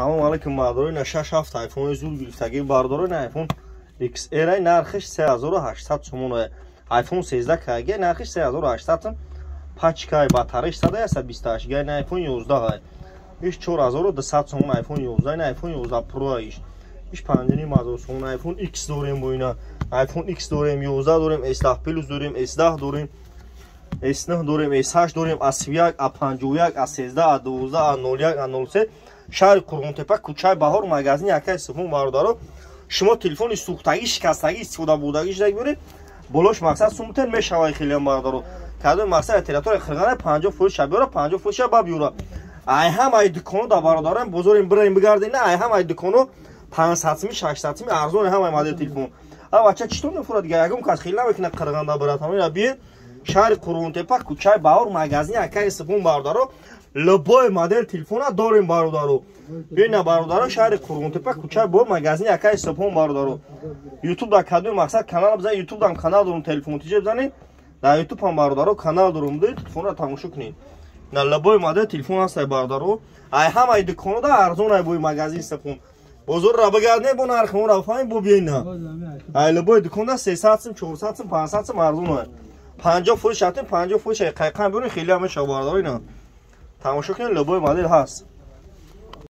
Салом алейкум, бардорои, на 6-7 айфони зуд гирифтагӣ, бардорои. На iPhone XR нархиш 3800 сомон. iPhone 13 кг нархиш 3800 сом. Пачкай батареяш 128 г. На iPhone 11 иш 4200 сомон. iPhone 11, на iPhone 11 Pro иш 5500 сомон. iPhone X дорем, бо ина iPhone X дорем, 11 дорем, S10 Plus дорем, S10 дорем, S9 дорем, S8 дорем, A31, A51, A13, A12, A01, A03. Шаҳри Қурғонтепа, кӯчаи Баҳор, магазини акаи Сифон. Бародаро, шумо телефони сӯхтагӣ, шикастагӣ, истифода бурдагӣ шуда биёред, болош мақсад сумтен мешавад хелиам. Бародаро, кадоми мақсад территория қирғана, 50% ша биёра, 50% ша ба биёра. Ай ҳамаи дуконо да, бародарам, бозорем, бираем, бигардем, на ай ҳамаи дуконо 500 сими, 600 сими арзони ҳамаи модели телефон. А бача читон мефурад дига, ягон кас хел намекунад қирғанда, братан. Биед шаҳри Қурғонтепа, кӯчаи Баҳор, магазини акаи Сифон. Бародаро, любой модель телефона дорем, бародаро. Бина, бародаро, шаҳри Қурғонтепа, кӯчаи Баҳор, магазини акаи Сифон. Бародаро, Ютуб дар кадоми мақсад канал бизанед, Ютуб дам канал дорум, телефон тиҷа бизанед дар Ютуб ҳам, бародаро, канал дорум, телефонро тамошо кунед. На любой модель телефон ҳастай, бародаро, ай ҳамаи дуконода арзон ай бои магазин Сифон. Бозорро бигардем, бо нархи онро фаҳмем, бо биёин. Ай любой дуконда 300 сум, 400 сум, 500 сум арзон ай. 50% шатем, 50% қайқан биёрем, хеле ҳам мешава, бародаро. Ина тамошо кунед, любой модель ҳаст.